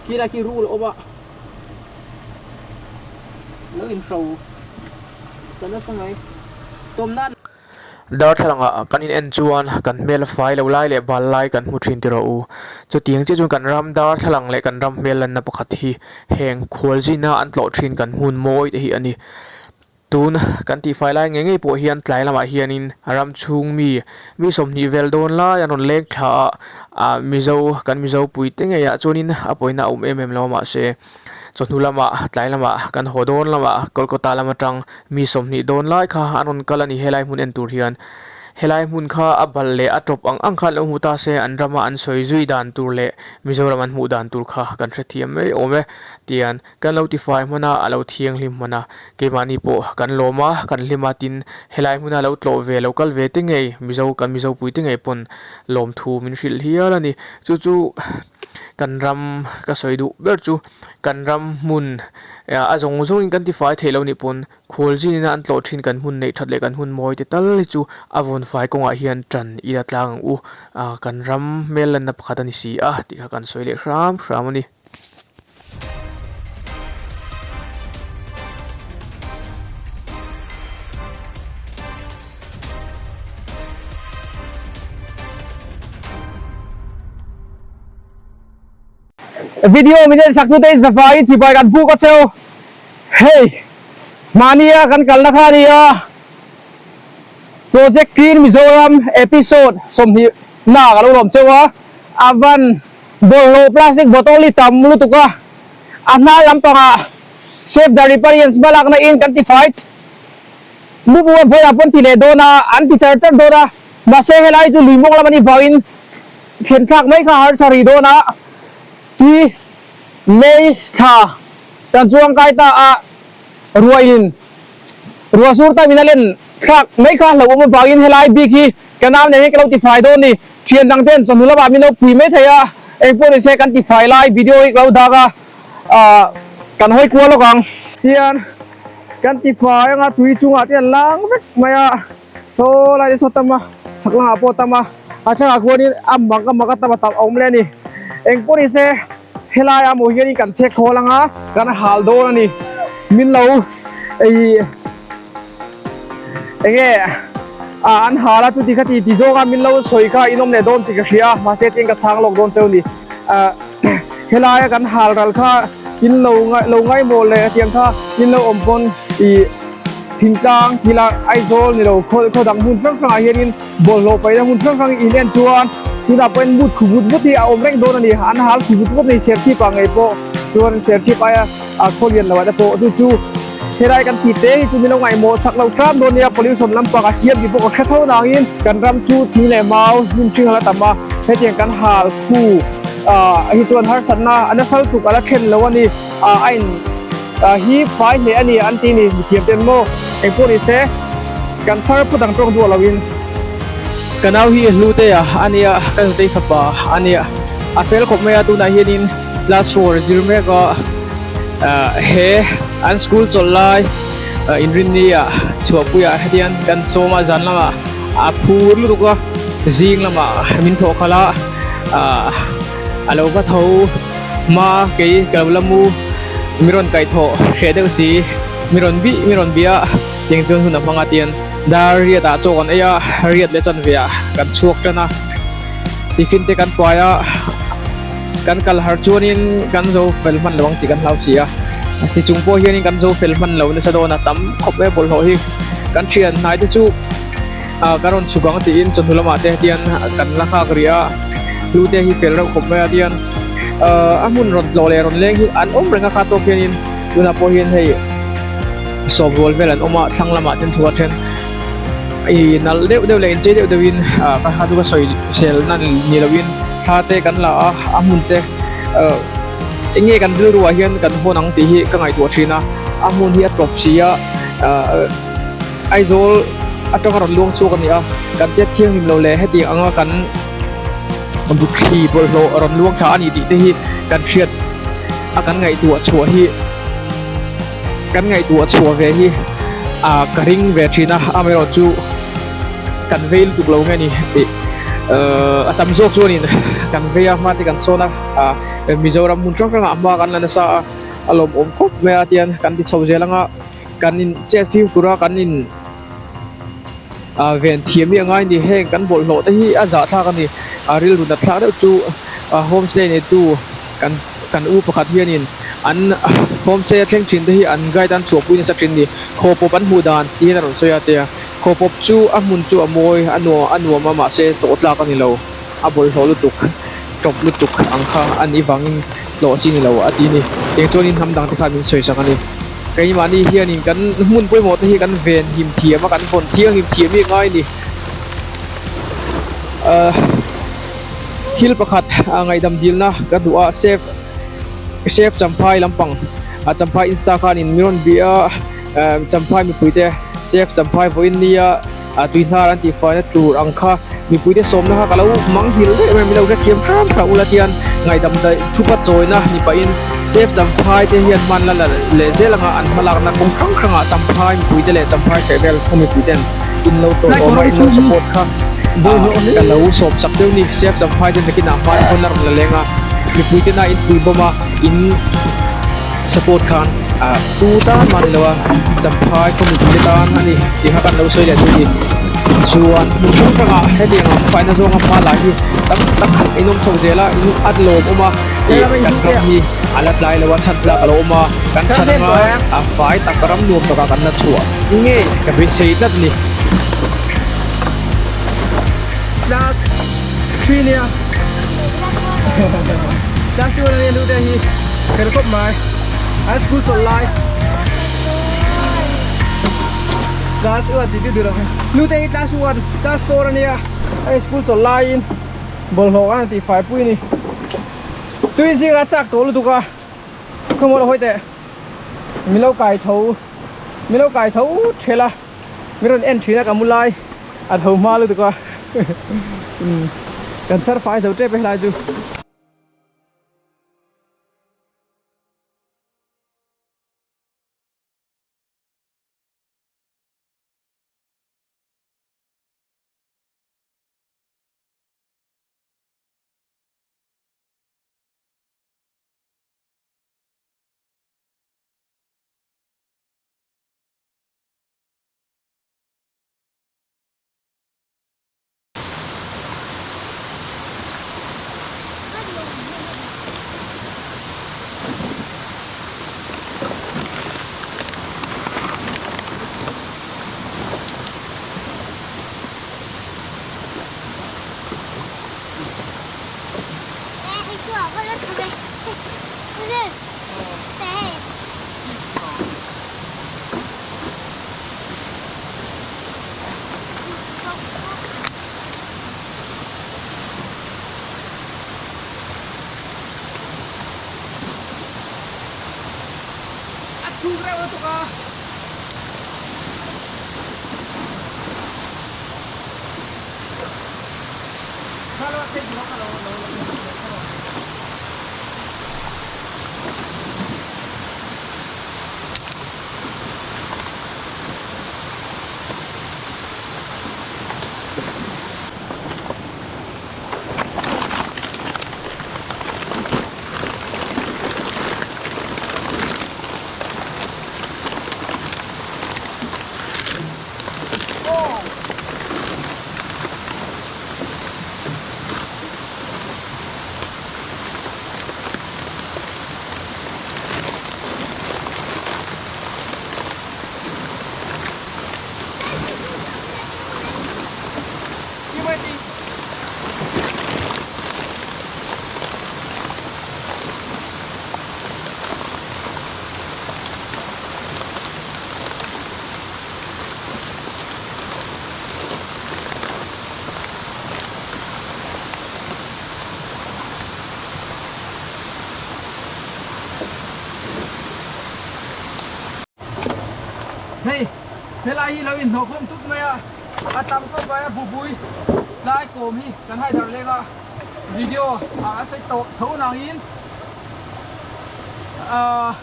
Khilai khi rul a awm a, lo inhro sa nasa mai. Tawmna. Darthlalangah kan in en chuan kan hmel fai lo lai leh bal lai kan hmu thin tiraw u. Chutiang chiah chuan kan ram darthlalang leh kan ram hmel lanna pakhat hi heng khualzina an tlawh thin kan hmun mawi te hi a ni. Tun kan tihfai lai ngei ngei pawh hian tlai lamah hianin ram chhung mi mi 20 vel dawn lai an rawn leng thla a, ah Mizo kan Mizo pui te ngeiah chuanin a pawina a awm em em lo a mahse chawhnu lamah tlai lamah kan haw dawn lamah Kolkata lam atang mi 20 dawn lai kha an rawn kal a ni helai hmun en tur hian helai hmun kha a bal leh a tawp ang ang khan lo hmu ta se an rama an sawi zui dan tur leh Mizoram an hmuh dan tur kha kan hrethiam mai awm e tian Kan lo tifai hman a, a lo thianghlim hman a, keimahni pawh kan lawm a, kan hlim a, tin helai hmuna lo tlawh ve, lo kal ve te ngei, Mizo, kan Mizo pui te ngei pawn lawmthu min hrilh hial a ni. Chu chu kan ram ka sawi duh ber chu kan ram hmun a zawng zawngin kan tifai theih lo nih pawn khualzin ina an tlawh thin kan hmun neih that leh kan hmun mawi te tal hi chu a vawn fai kawngah hian tan ila tlang ang u, kan ram hmel lanna pakhat a ni si a tih kha kan sawi leh hram hram a ni. Video min en sak tute in zafai in chibai kan buk a cheu hei mahnia kan kalna kha ania Project Clean Mizoram episode 20 na ka lo lawm cheu a a van Bawlhhlawh plastic bottle hi tam lutuk a, a hnar lampangah Save the Riparians hmalakna in kan ti fai mup uam phei ah pawn ti leh dawn a, an ti char char dawn a, mahse helai chu lui mawng lam anih vangin thlen thlak mai kha harsa rih dawn a, tui lei thla kan chuang kai ta a, ruahin ruah sur time in a len thlak mai kha hlauhawm avangin helai bik hi ka nau nen hian ka lo ti fai dawn a ni. Thian dang ten chawhnu lamah min lo pui mai thei a, engpawh ni se kan ti fai lai video hi ka lo dak a, ah kan hawi kual lawk ang. Tian kan ti fai anga tui chungah te an lang vek mai a, saw lai te saw tam a, chhak lamah pawh tam a, a thlangah khuanin a mak a mak a tam a tam a awm leh a ni. Engpawh ni se helai ah maw hianin kan chek khawl anga kan hal dawn a ni, min lo ei. Enge ah an hal a chuti kha ti ti zawk a min lo sawi kha in awm leh dawn tih ka hria a mahse tin ka chhang lawk dawn cheu ni ah helai a kan hal ral kha in lo lo ngaihmawh leh hetiang kha in lo awm pawn ih thingtlang thil a Aizawl ni lo khaw khaw dang hmun hrang hrangah hianin bawlhhlawh paihna hmun hrang hrang in en chuan tunah pawhin mut khu vut vut hi a awm reng dawn a ni an hal khu vut vut a ni serchhip ah ngei pawh chuan serchhip aia ah khawlian lo ah te pawh chu chu. Helai kan tih te hi chu min lo ngaihmawh chak lo tlam dawn nia, pollution lampang a siam tih pawh ka hre tho nangin kan ram chu thing leh mau hnim hring a la tam a, hetiang kan hal khu ah hi chuan harsatna a nasa lutuk a la thlen lo a ni, ah a in hi fai hle a ni an ti ni mithiam ten maw engpawh ni se kan thar phut ang tawng duah loin. Ka nau hi hlu te a ania, ka nutei fapa ania, a fel khawp mai a tunah hianin class 4 zir mek a. He an school chawlh lai inrinni ah chhuahpuiah hetiang kan sawm a zan lamah a phur lutuk a zing lamah min thawh khalh a a lo va tho hma kei ka lo la mu mi rawn kaih thawh hreh deuh si mi rawn bih mi rawn bih a tiang chuan hun a hmang a tian dar riat ah chaw kan ei a riat leh chanve ah kan chhuak tan a tiffin te kan pai a. Kan kal har chuanin kan zo fel hman lo ang tih kan hlau si a, ti chung pawh hianin kan zo fel hman lo nasa dawn a, tam khawp e bawlhhlawh hi kan thian hnai te chu ah kan rawn chhuk ang tiin chawhnu lamah te hian kan la nghak rih a, hlu te hi fel reuh khawp mai a tihian ah a hmun rawn tlawh leh rawn leng hi an awm reng a kha tawk hianin tunah pawh hian hei sawm rual vel an awm a thlang lamah ten thu a then ih nalh deuh deuh leh inchei deuh deuhin ah ka kha chu ka sawi sel na ni loin. Thla te kan la a, a hmun te eng nge kan rilru ah hian kan hawn ang tih hi ka ngaihtuah thin a, a hmun hi a tawp si a, Aizawl atanga rawn luang chhuak a ni a, kan chet thianghlim lo leh hetiang anga kan buthli bawlhhlawh rawn luang thla a ni tih te hi kan hriat a kan ngaihtuah chhuah hi kan ngaihtuah chhuah ve hi ka ring ve thin a, amaherawhchu kan vei lutuk lo nge ni tih. A tam zawk chuanin kan vei a hma te kan sawn a Mizoram hmun hrang hrangah hma kan la nasa a a lawmawm khawp mai a tihian kan ti chho zel anga kan in chet fimkhur a kan in ven thiam hi a ngai a ni heng kan bawlhhlawh te hi a zahthlak a ni a rilru nat thlak deuh chu homestay neitu kan kan u pakhat hianin an homestay a thleng thin te hi an guide an chhuahpui nasa thin a ni khawpawp an hmuh dan tih hian a rawn sawi a tia. Khawpawp chu a hmun chu a mawi, a nuam a nuam a mahse tawh tlak a ni lo. A bawlhhlawh lutuk, tawp lutuk ang kha a nih vangin tlawh chi ni lo a ti ni. Eng chuanin hnam dangte khan min sawi chak a ni. Keimahni hianin kan hmun pawimawh te hi kan ven him thiam a, kan vawn thianghlim thiam hi a ngai a ni. Thil pakhat ngaihdam dilna ka duh a, Save Save Champhai lampang Champhai Insta khanin min rawn bia a. Champhai mipuite Chef Champhai vawiin nia tuihnar an tihfaina tur ang kha mipuite sawmna kha ka lo mang nghilh daih mai min lo hrethiam hram hram ula tian ngaihdam daih thupa chawina ni pahin Chef Champhai te hian hman la la leh zel anga an hmalakna kawng hrang hrangah Champhai mipuite leh Champhai chhehvel khaw mipuiten in lo tawlawm a in lo support kha ka lo sawm chak deuh ni Chef Champhai te nakinah hma te pawn a rawn la leng a mipuite na in pui bawm a in Support khan tu tan mah ni lo a, Champhai khaw mipui te tan a ni tih kha kan lo sawi leh duh a ni. Chuan hmun hrang hrangah hetiang ang faina zawnga hma lai hi tam tak in awm chho zel a, in a lawmawm a, ih kan ram hi a la tlai lo a, chhan tlak a lo awm a, kan chhan anga a fai tak ram nuam takah kan la chhuah ngei ka beisei tlat a ni. Class 3 nia Class 1 ania nu te hi fel khawp mai an school chawlh lai Class 1 tih duh lo nu te hi class 1 class 4 ania hei school chawlh laiin bawlhhlawh an tih fai pui a ni tui zingah a chak tawh lutuk a khawmual hawi teh min lo kai tho min lo kai tho ṭhelh a. Min rawn en thin a ka mu lai a tho hma lutuk a kan chhar fai zo tep e helai chu. A thuk reuh lutuk a. Hei helai hi lo inhnawh khawm tut mai a, a tam khawp mai a bupui tlai kawm hi kan hai darh leng a, video ah a sawi tawh tho nangin ahh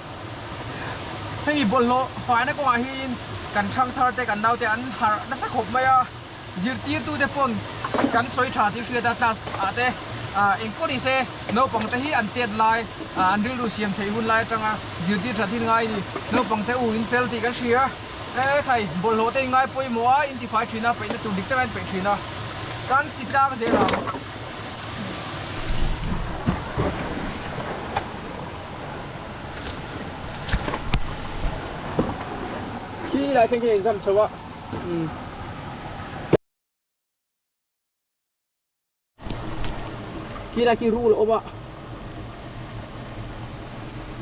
hei bawlhhlawh faina kawngah hian kan thangthar te kan naute an harh nasa khawp mai a. Zirtirtute pawn kan sawi tha tih hriat a class ah te eng pawh ni se naupang te hi an tet lai an rilru siam theih hun lai atanga zirtir that hi ngai a ni. Naupang te u in fel tih kan hria e khai bawlhhlawh te in ngai pawimawh a in tifai thin a peihna tur dik taka in peih thin a kan ti tlang zel ang. Khi lai thleng khi a inzam chho a. Khi lai khi rul a awm a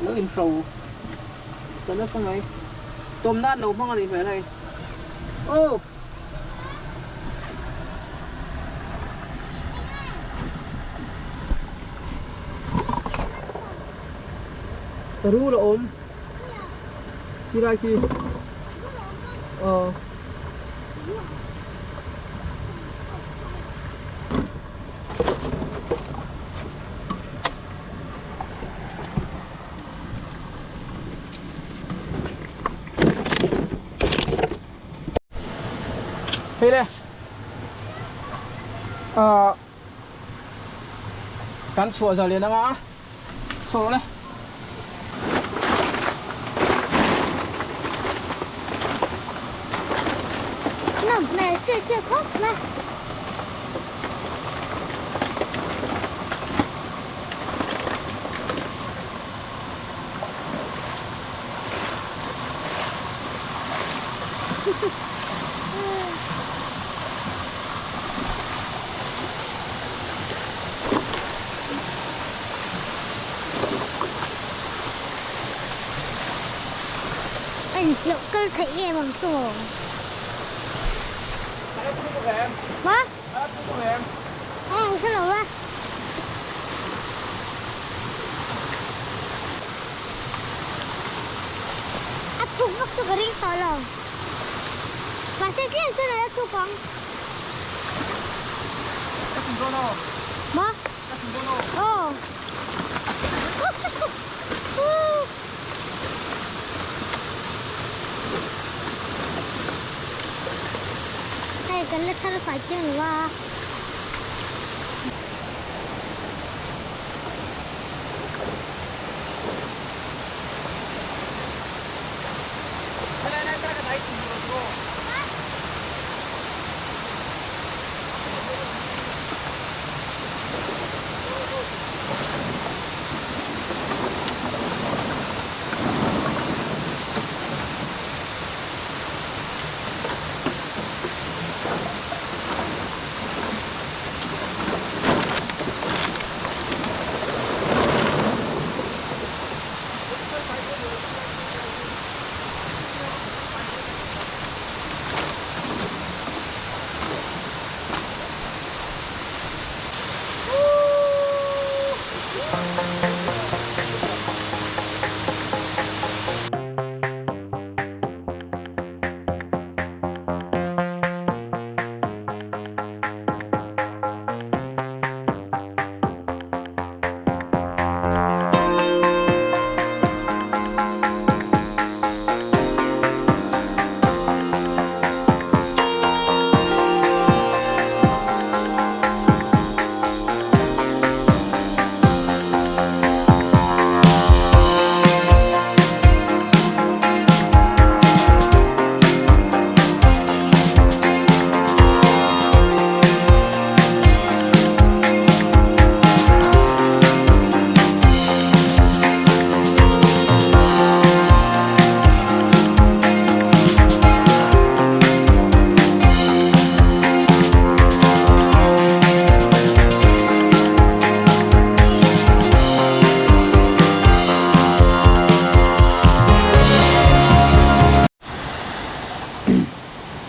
lo inhro sa nasa mai tawm nan lo hmang a nih hmel hei aw. Rul a awm. Khi lai khi. Ờ. Hei le. Ờ. Kan chhuah zalen anga. Chhuah rawh le. An hlauh kal theih em ang chu maw? Ma? Ang hre lo a. A thuk vak chu ka ring tawh lo. Mahse tlem chuan a la thuk ang. Ma? Aw. Hei kan la thar fai chiang lo a.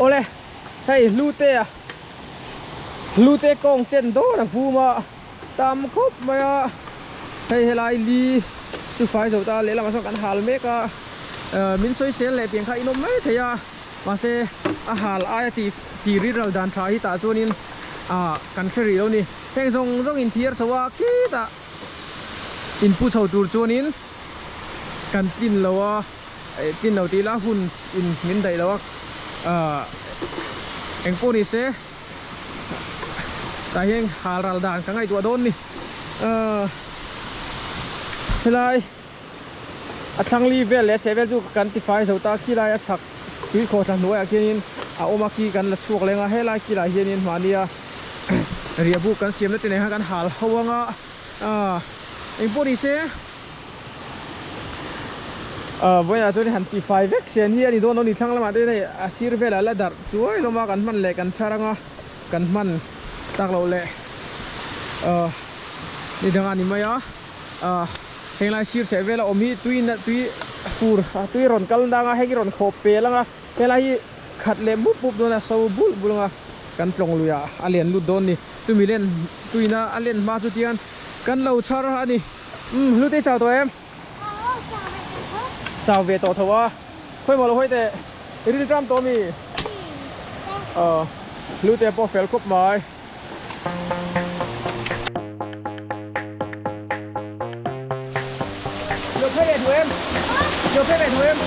Awle hei hlute a hlute kawng chen dawn a vum a tam khawp mai a hei helai li chu fai zo ta lehlamah sawn kan hal mek a min sawisel leh tiang kha inawm mai thei a. Mahse a hal aia tih tih ri ral dan tha hi tah chuanin ah kan hre rih lo ni. Heng zawng zawng in thiar chho a khitah in pu chho tur chuanin kan tlin lo a eh tlin lo tih ila hun in min daih lo a ah engpawh ni se. Tah hian hal ral dan ka ngaihtuah dawn ni. Ahh helai a thlang li vel leh a chheh vel chu kan tifai zo ta khilai a chhak tui khawhthla hnuaiah khianin a awm a khi kan la chhuak leng a helai kilah hianin mahnia riah buk kan siamna te nen khan kan hal ho ang a ahh engpawh ni se ahh vawiinah chuan han tifai vek sian hi a ni dawn lo ni thlang lamah te hian hei a sir velah la darh chuai hlawm a kan hman leh kan chhar ang a. Kan hman tak loh leh ahh ni dang a ni mai a, ahh henglai sir chheh vela awm hi tui na tui fur tui rawn kal dang a heng hi rawn khawp pel ang a helai hi khat leh mup mup dawn a so bulh bulh ang a kan tlawng lui ah a lian lut dawn ni chumi len tuina a len hma chu tian kan lo chhar a ni umm hlute chau tawh em? Chau ve tawh tho a, khawi maw lo hawi teh i ril ṭam tawh mi? Aw, hlute pawh fel khawp mai. Lo phei ve duh em? Lo phei ve duh em?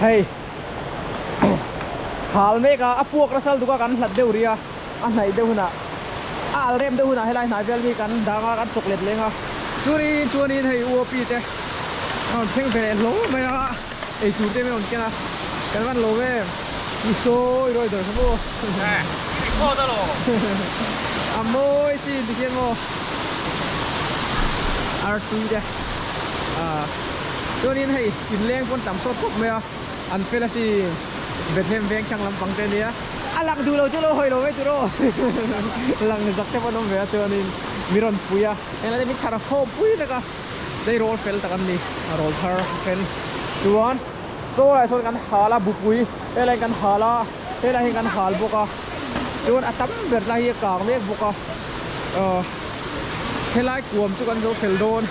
Hei hal mek a, a puak nasa lutuk a kan hlat deuh rih a, a hnaih deuh hunah a al rem deuh hunah helai hnai vel hi kan dang a kan chawk let leng a, chuanin chuanin hei UOP te a rawn thleng ve leh hlawm mai a, eitur te min rawn ken a, kan van lo em i sawi rawi dawr kha maw a mawi chin tikhian maw artui te ah chuanin hei. Inleng pawn tam sawt khawp mai a, an fel asin. Bethlehem veng thlang lampang te ania, a lang duh lo chu lo hawi lo mai tur aw. Lang zak te pawn awm ve a chuanin mi rawn pui a, engla te min chhar khawm pui vek a, dei rawl fel tak an ni, a rawl thar a then. Chuan saw lai sawn kan hal a, bupui helai kan hal a, helai hi kan hal bawk a, chuan a tam ber lai hi a kang mek bawk a, aw helai kuam chu kan zo fel dawn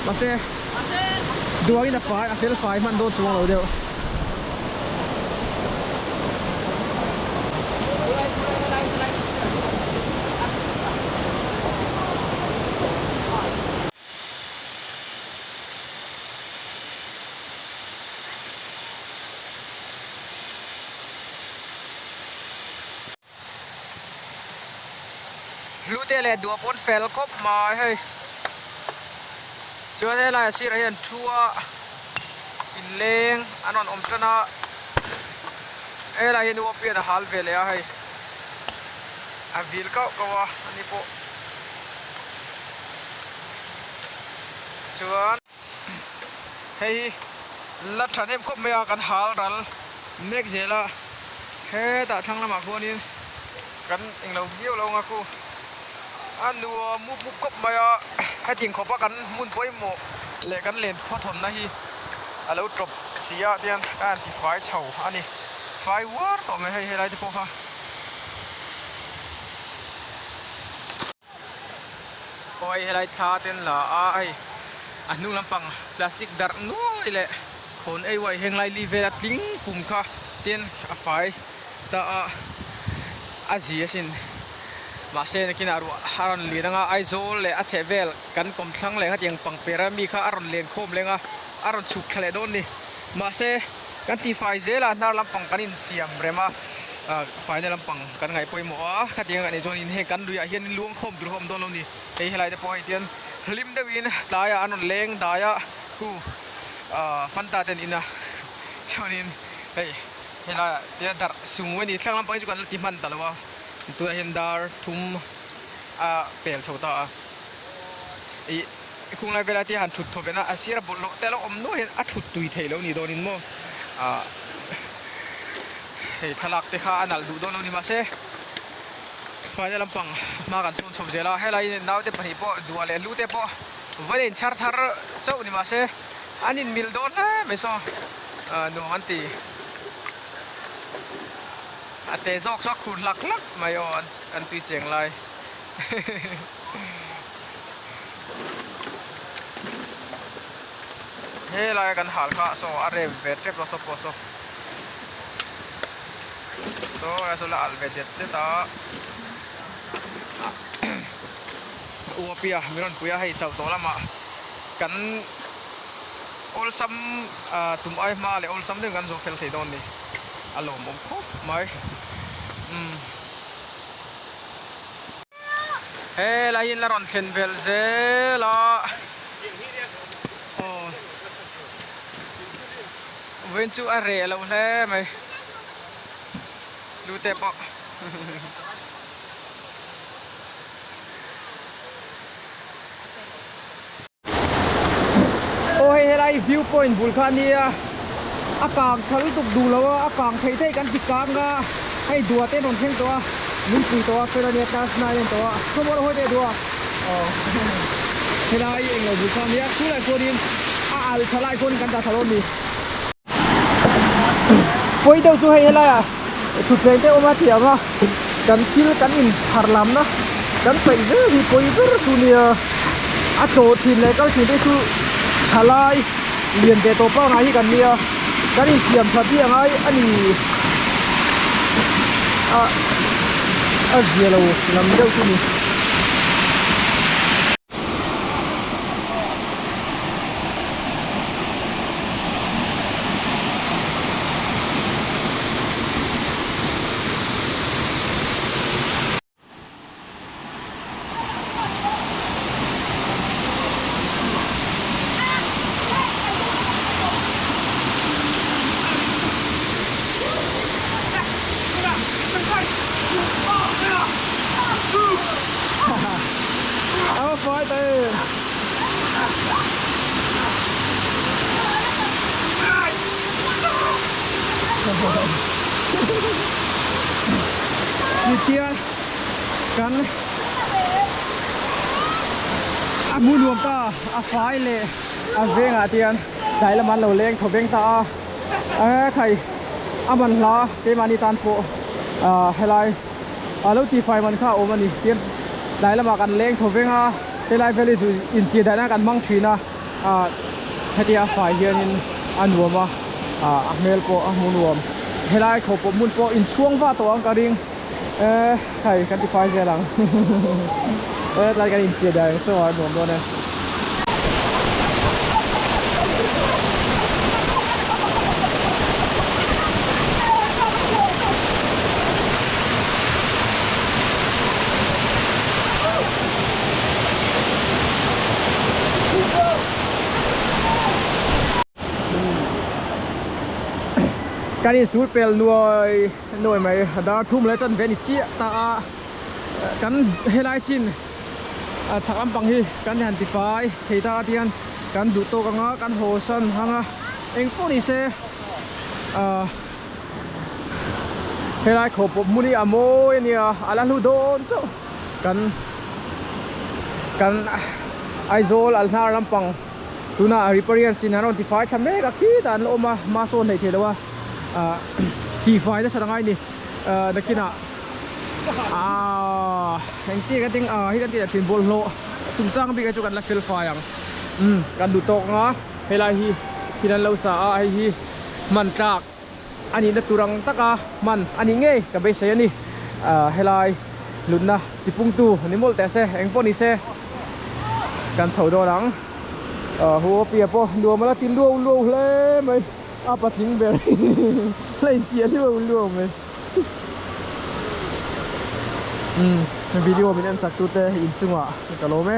mahse. Duangin a fai a fel fai hman dawn chuang lo deuh. Hlute leh duah pawn fel khawp mai hei chuan helai a sirah hian thu a inleng an rawn awm tan a helai hi nu apian a hal ve leh a hei a vil kauh kauh a ani pawh chuan. Hei hi la thahnem khawp mai a kan hal ral mek zel a hetah thlang lamah khuanin kan englo viau lo ang a khu a nuam mup mup khawp mai a hetiang khawpa kan hmun pawimawh leh kan len khawthawnna hi a lo tawp si a tiang a han ti fai chho a ni fai uar tawh mai hei helai te pawh kha. Khawi helai thla ten la a hei a hnung lampang plastic darh nuai leh khawn ei uai heng lai li vel a tling kum kha tin a fai ta a a zi asin mahse nakinah ruah a rawn lin anga Aizawl leh a chheh vel kan kawmthlang leh khatiang pangper a mi kha a rawn len khawm leng a a rawn chhuk thla leh dawn a ni mahse kan tifai zel a hnar lampang kan insiam rem a. Faina lampang kan ngaih pawimawh a, khatiang a nih chuanin heng kan luiah hianin luang khawm tur kha awm dawn lo ni. Hei helai te pawh hei tian hlim deuhin tlaiah an rawn leng dai a, khu Fanta te an in a, chuanin hei helaiah tian darh sung a ni. Thlang lampang hi chu kan la ti hman ta lo a, tunah hian dar thum a pel chho ta a. Ih khung lai velah te han thut thaw ven a, a sir a bawlhhlawh te a lo awm nuai hian a thut tui theih loh ni dawnin maw ah hei thlalak te kha a nalh duh dawn lo ni mahse faina lampang hma kan chhun chho zel a helai naute pahnih pawh duah leh lu te pawh vawiin a inchhar thar chauh ni mahse an inmil dawn hle mai saw ah nuam an ti a te zawk chu a khur hlak hlak mai aw an tui cheng lai. Helai kan hal kha saw a rem ve tep lo saw pawh saw saw lai saw la alh ve det det a uapia min rawn pui a hei chauh tawh lamah kan awlsam ah tum ai hma leh awlsam deuhin kan zawh fel thei dawn a ni a lawmawm khawp mai umm. Helai hi la rawn thlen vel zel a aw vawiin chu a reh lo hle mai lu te pawh Aw hei helai view point bul kha ania a kang tha lutuk duh lo a a kang thei thei kan ti kang a hei dua te an rawn thleng tawh a min pui tawh a fel ania class nine an tawh a khawmaw rawh hawi teh dua aw helai englo bul kha ania chulai chuanin a al tha lai chuanin kan dah tha dawn a ni. Pawi deuh chu hei helaiah thutthleng te awm a thiam a kan thil kan in thar lamna kan paih zel hi pawi ber chu nia a tlawh thin leh kal thin te chu thalai lian ve tawh pangngai hi kan nia kan insiam that hi a ngai a ni a a zia lo lam deuh chu ni. A va fai ta em. Tichuan kan a hmu nuam ta a fai leh a vengah te hian tlai lamah an lo leng thaw veng ta a e khai a man hla keimahni tan pawh ah helai a lo tihfai man kha a awm a ni tian tlai lamah kan leng thaw veng a helai vel hi chu inchei daihna kan hmang thin a ah hetia a fai hianin a nuam a ah a hmel pawh a hmu nuam helai khaw pawh hmun pawh inchhuang vah tawh ang ka ring e khai kan tifai zel ang e tlai kan inchei daih ang saw a nuam dawn e. Kan insul pel nuai nuai mai a dar thum leh chuan ve a ni chiah ta a kan helai chin a chhak lampang hi kan han tifai thei ta tian kan duh tawk anga kan haw san hang a engpawh ni se ah helai khaw pawh hmun hi a mawi a nia a la hlu dawn chauh kan kan Aizawl Alhnar lampang tuna Riparian chin an rawn tifai thla mek a khitah an la awm a hma sawn hleih theih loh a ah tifai nasa ta ngai a ni ah nakinah aaa engtin ka ting ah hi kan tih leh thin bawlhhlawh chungchang bik hi chu kan la fel fai ang umm kan duh tawk ang a helai hi thil an lo sa a hei hi hman tlak a nihna tur ang taka hman a nih ngei ka beisei a ni ah helai hlutna tipungtu ni mawlh teh se eng pawh ni se kan chho dawn ang ah hu pia pawh nuam a la ti luau luau hle mai a patling ber la inchiah luau luau mai. Umm video min en sak tute inchungah ka lawm e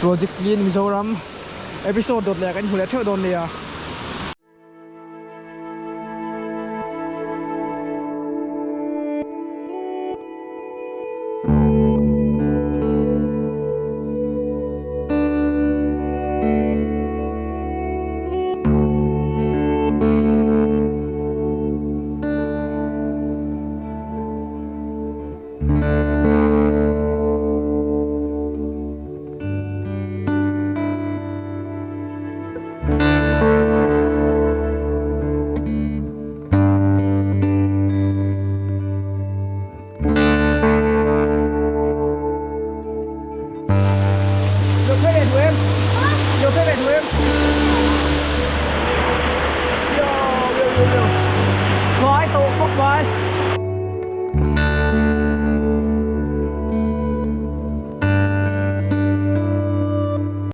project clean Mizoram episode dawt leh kan hmu leh theuh dawn nia.